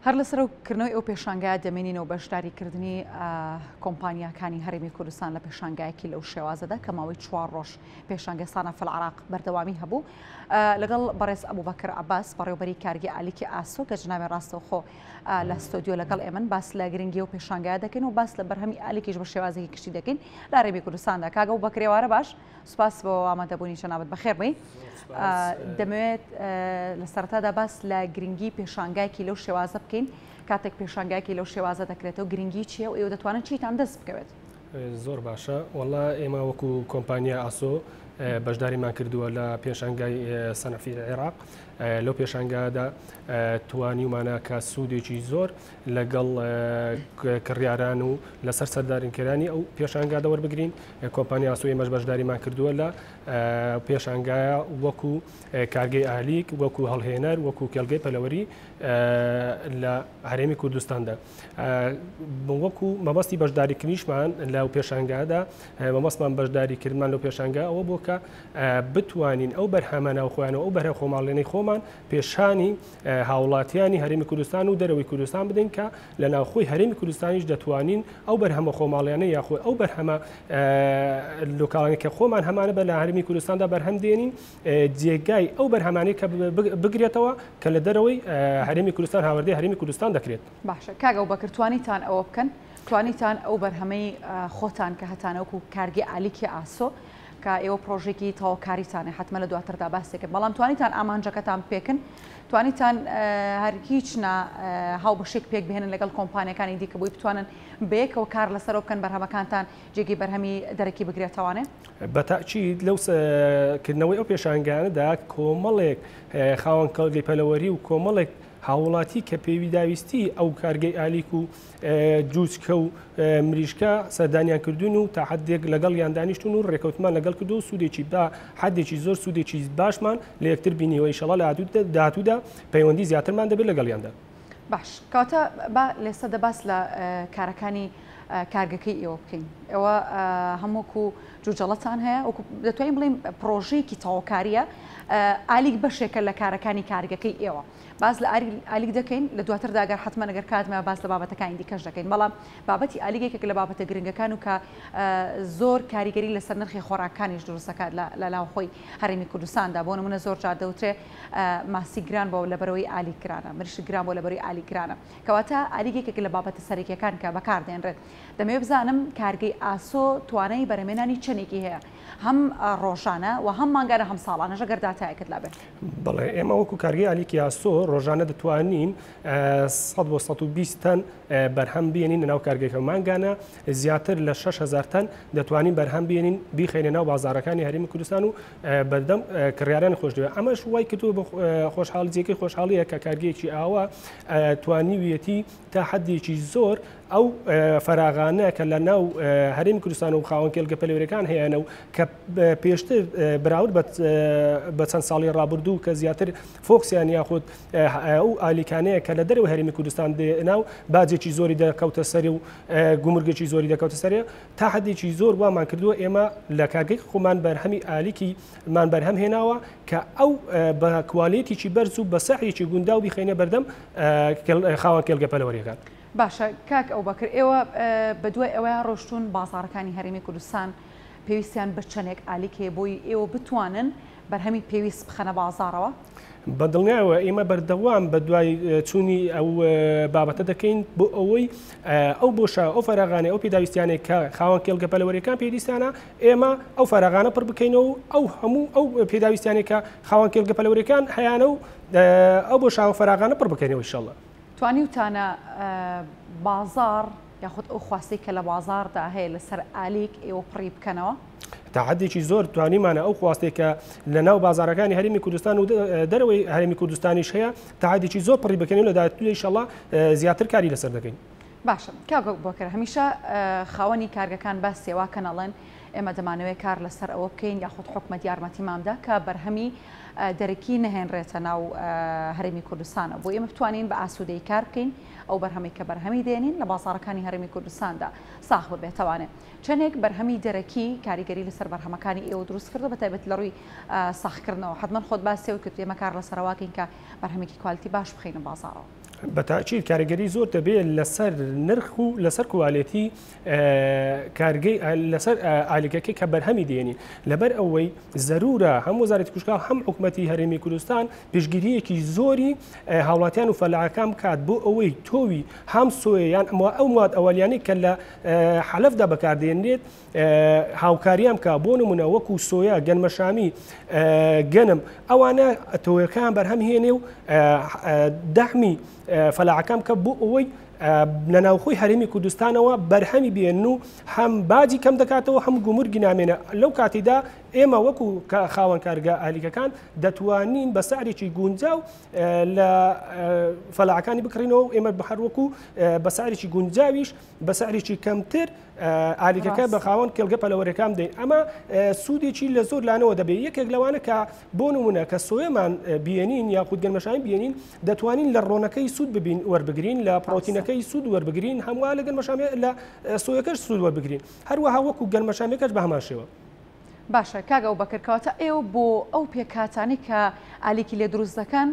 هەر لەسەر کردنەوەی ئەو پێشانگایە دەمێنینەوە بەشداریکردنی کۆمپانیاکانی هەرێمی کوردستان لە پێشانگایەکی لەو شێوازەدا کە ماوەی چوار ڕۆژ پێشانگای سانا فی العراق بەردەوامی هەبوو لەگەڵ بەڕێز ئەبوبەکر عەباس بەڕێوبەری کارگەی ئالیکی ئاسۆ کە جناوی ڕاستەوخۆ لە ستۆدیۆ لەگەڵ ئێمن باس لە گرنگی و پێشانگایە دەکەین و باس لە بەرهەمی ئالیکیش بە شێوازێکی گشتی دەکەین لە هەرێمی کوردستاندا کاک ئەبوبەکر ئێوارە باش سوپاس بۆ ئامادەبوونی جەنابت بەخێر بێی. دەمەوێت لە سەرەتادا باس لە گرنگی پێشانگایەکی لەو شێوازە بکەین کاتێک پێشانگایەکی لەو شێوازە دەکرێتەوە گرنگی چییە و ئێوە دەتوانن چیتان دەست بکەوێت؟ زۆر باشە وەڵا ئێمە وەکو کۆمپانیا ئاسۆ بەشداریمان کردووە لە پێشانگای سەنەفی عێراق لەو پێشانگادا توانیومانە کە سوودێکی زۆر لەگەڵ کڕیاران و لەسەر سەردارینکەرانی ئەو پێشانگادا وەربگرین کۆمپانیا ئاسۆ ئێمەش بەشداریمان کردووە لە پێشانگایە وەکو کارگەی ئالیک وەکو هەڵهێنەر وەکو کێڵگەی پەلەوەری لە هەرێمی کوردستاندا وەکو مەبەستی بەشداریکردنیشمان لەو پێشانگادا مەبەستمان بەشداریکردمان لەو پێشانگا ئەوە بۆ کە بتوانین ئەو بەرهەمە ناوخۆیان و ئەو بەرهەم خۆماڵێنەی خۆمان پێشانی هاوڵاتیانی هەرێمی کوردستان و دەرەوەی کوردستان بدەین کە لە ناوخۆی هەرێمی کوردستانیش دەتوانین ئەو بەرهەمە خۆماڵیانە یاخۆ ئەو بەرهەمە لۆکاڵانی کە خۆمان هەمانە بە لە هەرێمی کوردستاندا بەرهەم دێنین جێگای ئەو بەرهەمانەی کە بگرێتەوە کە لە دەرەوەی هەرێمی کوردستان هاوردەی هەرێمی کوردستان دەکرێت. باشە کاک ئەبوبەکر توانیتان ئەوە بکەن؟ توانیتان ئەو بەرهەمەی خۆتان کە هەتانە وەکو کارگەی ئالیکی ئاسۆ کە ئێوە پرۆژێکی تەواوکاریتانە حتممە لە دواتردا باسێکن بەڵام توانیتان ئامانجەکەتان پێکن توانیتان هەر هیچ نا هاوبەشێک پێک بهێنن لەگەڵ کۆمپانیەکانی دیکە بۆی بتوانن بەیەکەوە کار لەسەرەوە بکەن بەرهەمەکانتان جێگەی بەرهەمی دەرەکی بگرێتەوانێ؟ بە تەئکید لەو کردنەوەی ئەو پێشانگایانەدا کۆمەڵێک خاوەن کەڵگەی پەلەوەری و کۆمەڵێک هاووڵاتی کە پێویداویستی ئەو کارگەی ئالیک و جوچکە و مریشکە سەردانیان کردوون و تا حدێک لەگەڵیان دانیشتون و ڕێکەوتمان لەگەڵ کردو و سوودێکی با حدێکی زۆر سوودێکی باشمان لە یەکتر بینیوە ئیشەڵا لە داهاتوودا پەیوەندی زیاترمان دەبێت لەگەڵیاندا. باش کەواتە با لێسەدە باس لە کارەکانی کارگەکەی ئێوە بکەین ئێوە هەم وەکو جوجەڵەتان هەیە وەکو دەتوانین بڵێین پرۆژەیەکی تەواوکاریە ئالیک بەشێکە لە کارەکانی کارگەکەی ئێوە باس لە ئالیک دەکەین لە دواتردا گەر حتمما ئەگەر کاتمە باس لە بابەتەکانی دیکەش دەکەین بەڵام بابەتی ئالیک یەکێک لە بابەتە گرنگەکان و کە زۆر کاریگەری لەسەر نرخی خۆراکانیش دروست دەکات لە ناوخۆی هەرێمی کوردستاندا بۆ نمونە زۆر جار دەوترێ ماسی گران بۆ لەبەرەوەی ئالیک گرانە مریشک گران بۆ لەبەرەوەی ئالیک گرانە کەواتە ئالیک یەکێکە لە بابەتە سەرەکیەکان کە بەکاردێنرێت. دەمەوێت بزانم کارگەی ئاسۆ توانای بەرهەمێنانی چەندێکی هەیە هەم ڕۆژانە و هەم مانگانە هەم ساڵانەش ئەگەر داتایەکت لابێت؟ بەڵێ ئێمە وەکو کارگەی ئالیکی ئاسۆ ڕۆژانە دەتوانین 100 بۆ 120 تەن بەرهەم بێنین لەناو کارگەکە مانگانە زیاتر لە 6000 تەن دەتوانین بەرهەم بێنین بیخەینە ناو بازارەکانی هەرێمی کوردستان و بەردەم کڕیارانی خۆش دەوێت ئەمەش وای کردووە بە خۆشحاڵی جێگەی خۆشحاڵیە کە کارگەیەکی ئاوا توانیویەتی تا حدێکی زۆر ئەو فەراغانە کە لە ناو هەرێمی کوردستان و خاوەن کێلگە پەلەوەرەکان هەیەە و کە پێشتر براورد بە چەند ساڵی ڕابردوو کە زیاتر فۆکسیان یاخود ئەو ئالیکانەیە کە لە دەرەوە هەرێمی کوردستان دێناو باجێکی زۆری دەکەوتە سەری و گومرگێکی زۆری دەکەوتە سەرێ تا حدێکی زۆر وامان کردووە ئێمە لە کارگەی خۆمان بەرهەمی ئالیکی مان بەرهەم هێناوە کە ئەو بە کوالێتیکی بەرز و بە سعرێکی گونداو بیخەینە بەردەم خاوەن کێلگە پەلەوەریەکان. باشە کاک ئەوبەکر ئێوە بەدوای ئەوەیا ڕۆشتوون بازاڕەکانی هەرێمی کوردستان پێویستیان بە چەندێک ئالیک هەیە بۆی ئێوە بتوانن بەرهەمی پێویست بخەنە بازاڕەوە؟ بە دڵنیایەوە ئێمە بەردەوام بە دوای چوونی ئەو بابەتە دەکەین بۆ ئەوەی ئەو بۆشە ئەو فەراغانەی ئەو پێداویستیانەی کە خاوەن کێڵگە پەلەوەریەکان پێویستیانە ئێمە ئەو فەراغانە پڕ بکەینەوە و ئەو هەموو ئەو پێداویستیانەی کە خاوەن کێڵگە پەلەوەریەکان هەیانە و ئەو بۆشا و فەراغانە پڕ بکەینەوە ئیشەڵڵا. توانیوتانە بازاڕ یاخود ئەو خواستەی کە لە بازاڕدا هەیە لەسەر ئالیک ئێوە پڕی بکەنەوە؟ تا حدێکی زۆر توانیمانە ئەو خواستێک کە لە ناو بازارەکانی هەرێمی کوردستان و دەرەوەی هەرێمی کوردستانیش هەیە تا حدێکی زۆر پڕی بکەین و لە داهاتوودا ئیشەڵڵا زیاتر کاری لەسەر دەکەین. باشە کاک بەکر هەمیشە خاوەنی کارگەکان باسی ئەوە کەن ئەڵێن ئێمە دەمانەوێت کار لەسەر ئەوە بکەین یاخود حکومەت یارمەتیمان بدا کە بەرهەمی دەرەکی نەهێنرێتە ناو هەرێمی کوردستانەوە بۆ ئێمە بتوانین بە ئاسوودەی کار بکەین ئەو بەرهەمەی کە بەرهەمی دێنین لە بازاڕەکانی هەرێمی کوردستاندا ساغ ببێتەوانێ چەندێک بەرهەمی دەرەکی کاریگەری لەسەر بەرهەمەکانی ئێوە دروست کردو بە تایبەت لە ڕووی ساغکردنەوە حتمما خۆت باسی ئەوە کرد ئێمە کار لەسەرەوەکەین کە بەرهەمێکی کوالیتی باش بخەینە بازاڕەوە. بە تاکید کاریگەری زۆر دەبێت لەسەر نرخ و لەسەر کوالێتی کارگەی لەسەر ئالیکەکەی کە بەرهەمی دێنین لەبەر ئەوەی زەرورە هەم وەزارەتی کشتوکاڵ هەم حکومەتی هەرێمی کوردستان پشتگیریەکی زۆری هاوڵاتیان و فەلاحەکان بکات بۆ ئەوەی تۆوی هەم سۆیە یان ئەو مواد ئەوەلیانەی کە لە حەلەفدا بەکاردێنرێت هاوکاریان بکە بۆ نمونە وەکو سۆیا گەنمەشامی گەنم ئەوانە تۆیەکان بەرهەم هێنێ و دەحمی فەلاحەکان بکە بۆ ئەوەی لە ناوخۆی هەرێمی کوردستانەوە بەرهەمی بێن و هەم باجی کەم دەکاتەوە هەم گومرگی نامێنە لەو کاتیدا ئێمە وەکو خاوەن کارگە ئالیکەکان دەتوانین بە سعرێکی گونجاو لە فەلاحەکانی بکڕینەوە و ئێمە هەر وەکو بە سعرێکی گونجاویش بە سعرێکی کەمتر ئالیکەکە بە خاوەن کێڵگە پەلەوەرەکان بدەین ئەمە سوودێکی لە زۆر لانەوە دەبێت یەکێک لەوانە کە بۆ نمونە کە سۆیەمان بێنین یاخود گەنمەشامی بێنین دەتوانین لە ڕۆنەکەی سوود ببین وەربگرین لە پرۆتینەکەی سوود وەربگرین هەمووە لە گەنمەشامی لە سۆیەکەش سوود وەربگرین هەروەها وەکو گەنمەشامیەکەش بە هەمان شێوە. باشە کاک ئەوبەکر کەواتە ئێوە بۆ ئەو پێکهاتانەی کە ئالیکی لێ دروست دەکەن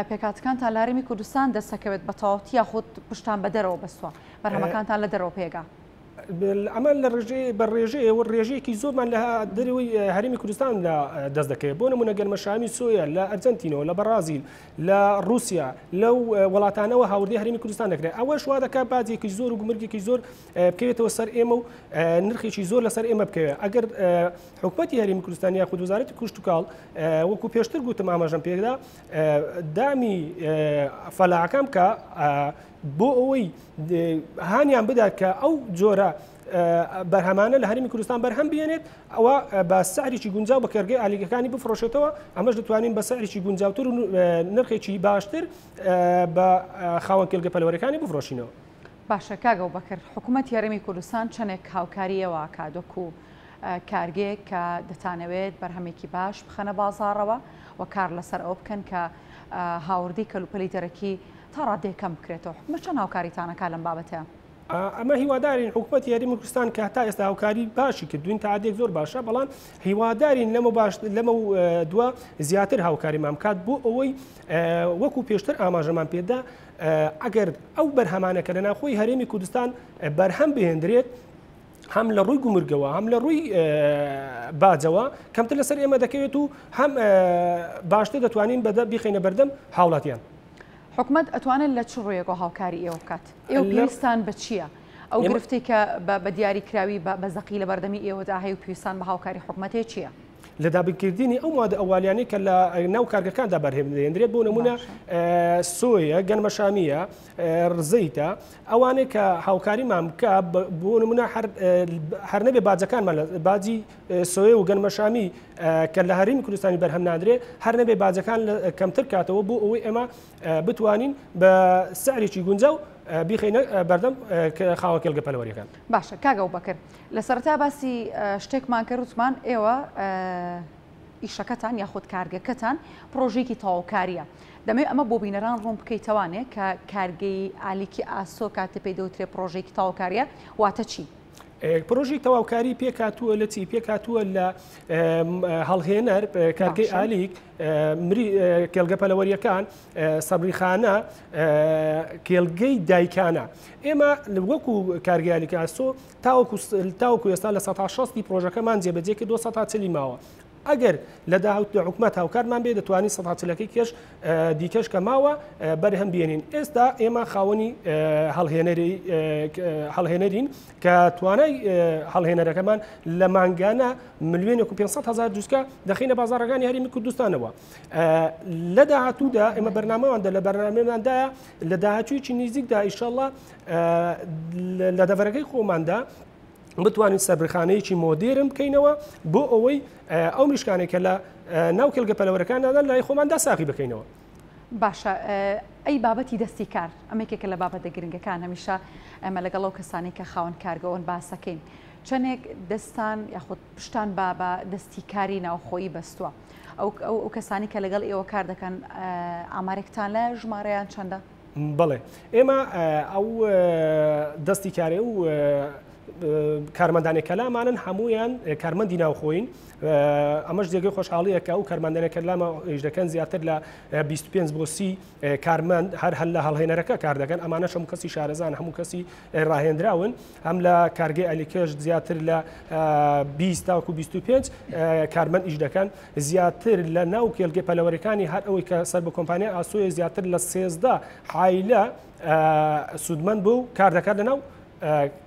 پێکهاتەکانتان لە هەرێمی کوردستان دەست دەکەوێت بە تەواوەتی یاخود پشتان بە دەرەوە بەستووە بەرهەمەکانتان لە دەرەوە پێگا؟ ئەمە لە ڕێژەی بە ڕێژەیە و ڕێژەیەکی زۆرمان لە دەرەوەی هەرێمی کوردستان لە دەست دەکەوێت بۆ نمونە گەرمەشامی سۆیە لە ئەرجەنتینەوە لە بەڕازیل لە رووسیا لەو وڵاتانەوە هاوردەی هەرێمی کوردستان دەکرێت ئەوەش وا دەکات باجێکی زۆر و گومرگێکی زۆر بکەوێتەوە سەر ئێمە و نرخێکی زۆر لەسەر ئێمە بکەوێت ئەگەر حکومەتی هەرێمی کوردستان یاخود وەزارەتی کشتوکاڵ وەکو پێشتر گوتم ئاماژەم پێدا دامی فەلاحەکان بکە بۆ ئەوەی هانیان بدات کە ئەو جۆرە بەرهەمانە لە هەرمی کوردستان بەرهەم بێنێت ئەوە بە سعرێکی گونجاو بە کێرگەی ئالیکەکانی بفرۆشێتەوە ئەمەش دەتوانین بە سعرێکی گونجاوتر و نرخێکی باشتر بە خاوەن کێلگە پەلەوەرەکانی بفرۆشینەوە. باشە کاک ئەوبەکر حکوومەتی هەرێمی کوردستان چەندێک هاوکاری ئێوە ئەکات وەکو کارگەیەک کە دەتانەوێت بەرهەمێکی باش بخەنە بازاڕەوە و کار لەسەر ئەوە بکەن کە هاوردەی کەلوپەلی دەرەکی تا ڕادەیەک کەم بکرێتەوە حکومەت چەند هاوکاریتان ئەکات لەم بابەتەیا؟ ئەمە هیوادارین حکومەتی هەرێمی کوردستان کە تا ئێستا هاوکاری باشی کردوین تا عادێک زۆر باشە بەڵام هیوادارین لەمە باش لەمە دوا زیاتر هاوکاریمان بکات بۆ ئەوەی وەکو پێشتر ئاماژەمان پێدا ئەگەر ئەو بەرهەمانە کە لە ناوخۆی هەرێمی کوردستان بەرهەم بهێندرێت هەم لە ڕووی گومرگەوە هەم لە ڕووی باجەوە کەمتر لەسەر ئێمە دەکەوێت و هەم باشتر دەتوانین بەدە بیخینە بەردەم هاوڵاتیان. حکومەت ئەتوانێت لە چ ڕوویەکەوە هاوکاری ئێوە بکات؟ ئێوە پێویستان بە چییە؟ ئەو گرفتەی کە بە دیاریکراوی بە زەقی لە بەردەمی ئێوەدا هەیە و پێویستان بە هاوکاری حکومەت هەیە چییە؟ لە دابینکردنی ئەو موادە ئەوالیانەی کە لە ناو کارگەکاندا بەرهەم دەهێنرێت بۆ نمونە سۆیە گەنمەشامیە ڕزەیتە ئەوانەی کە هاوکاریمان بکە بۆ نمونە هەر نەبێ باجەکانمان باجی سۆیە و گەنمەشامی کە لە هەرێمی کوردستانی بەرهەم نادرێ هەر نەبێ باجەکان کەمتر کاتەوە بۆ ئەوەی ئێمە بتوانین بە سعرێکی گونجاو بیخینە بەردەم خاوەن کێڵگە پەلەوەریەکان. باشە کاک ئەوبەکر لە سەرەتا باسی شتێکمان کرد وتمان ئێوە ئیشەکەتان یاخود کارگەکەتان پرۆژێکی تەواوکاریە دەمەوێت ئەمە بۆ بینەران ڕوون بکەیتەوانێ کە کارگەی ئالیکی ئاسۆ کاتێ پێی دەوترێ پرۆژێکی تەواوکاریە واتە چی؟ پرۆژەی تەواوکاری پێکهاتووە لە چی؟ پێکهاتووە لە هەڵهێنەر، کارگەی ئالیک، کێڵگە پەلەوەریەکان، سەبریخانە، کێڵگەی دایکانە. ئێمە وەکو کارگەی ئالیک ئاسۆ تاوەکو ئێستا 60% پرۆژەکەمان جێبەجێ کردووە، 40% ماوە. ئەگەر لە داهاتوودا حکومەت هاوکارمان بێت دەتوانین 40% کێش دیکەش کە ماوە بەرهەم بێنین. ئێستا ئێمە خاوەنی هەڵهێنەرین کە توانای هەڵهێنەرەکەمان لە مانگانە ملیۆنێک و 500 هەزار جوسکە دەخینە بازاڕەکانی هەرێمی کوردستانەوە. لە داهاتوودا ئێمە بەرنامەماندا لە بەرنامەماندایە لە داهاتوویەکی نزیکدا ئیشەڵڵا لە دەڤەرەکەی خۆماندا بتوانین سەربرخانەیەکی مۆدێرن بکەینەوە بۆ ئەوەی ئەو مریشکانەی کە لە ناو کێڵگە پەلەوەرەکاندان لای خۆماندا ساغی بکەینەوە. باشە ئەی بابەتی دەستی کار ئەمە یەکێکە لە بابەتە گرنگەکان هەمیشە ئێمە لەگەڵ ئەو کەسانەی کە خاوەن کارگەوەن باسەکەین چەندێک دەستان یاخود پشتان با بە دەستی کاری ناوخۆیی بەستووە ئەو ئەو کەسانی کە لەگەڵ ئێوە کار دەکەن ئامارێکتان لایە ژمارەیان چەندە؟ بەڵێ ئێمە ئەو دەستی کارێ و کارمەندانی کەلامانن هەمویان کارمەندی ناوخۆین ئەمەش جێگەی خۆشحاڵیە کە ئەو کارمەندانە کە لامە ئیش دەکەن زیاتر لە 25 بۆ 30 کارمەند هەر هەر لە هەڵهێنەرەکە کار دەکەن ئەمانەش هەموو کەسی شارەزان هەموو کەسی ڕاهێنراون هەم لە کارگەی ئەلیکێش زیاتر لە 20 تاکو 25 کارمەند ئیش دەکەن زیاتر لە ناو کێلگەی پەلەوەرەکانی هەر ئەوەی کە سەر بە کۆمپانیای ئاسۆیە زیاتر لە 13 عایلە سوودمەند بوو کار دەکات لە ناو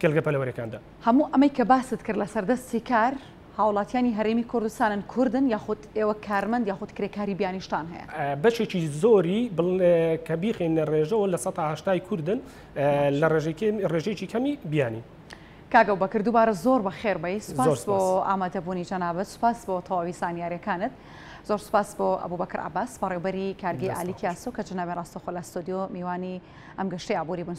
کێلگە پەلەوەرەکاندا. هەموو ئەمەی کە باست کرد لەسەر دەستی کار هاوڵاتیانی هەرێمی کوردستانن کوردن یاخود ئێوە کارمەند یاخود کرێکاری بیانیشتان هەیە؟ بەشێکی زۆری کە بیخەینە ڕێژەوە 80% کوردن لە ڕێژەیەکی کەمی بیانی. کاک ئەبوبەکر دووبارە زۆر بەخێر بێی سوپاس بۆ ئامادەبوونی جەنابت سوپاس بۆ تەواوی زانیاریەکانت زۆر سوپاس بۆ ئەبوبەکر عەباس بەڕێوبەری کارگەی ئالیکی ئاسۆ کە جەنابی ڕاستەوخۆ لە ستۆدیۆ میوانی ئەم گەشتەی ئابووری بوون.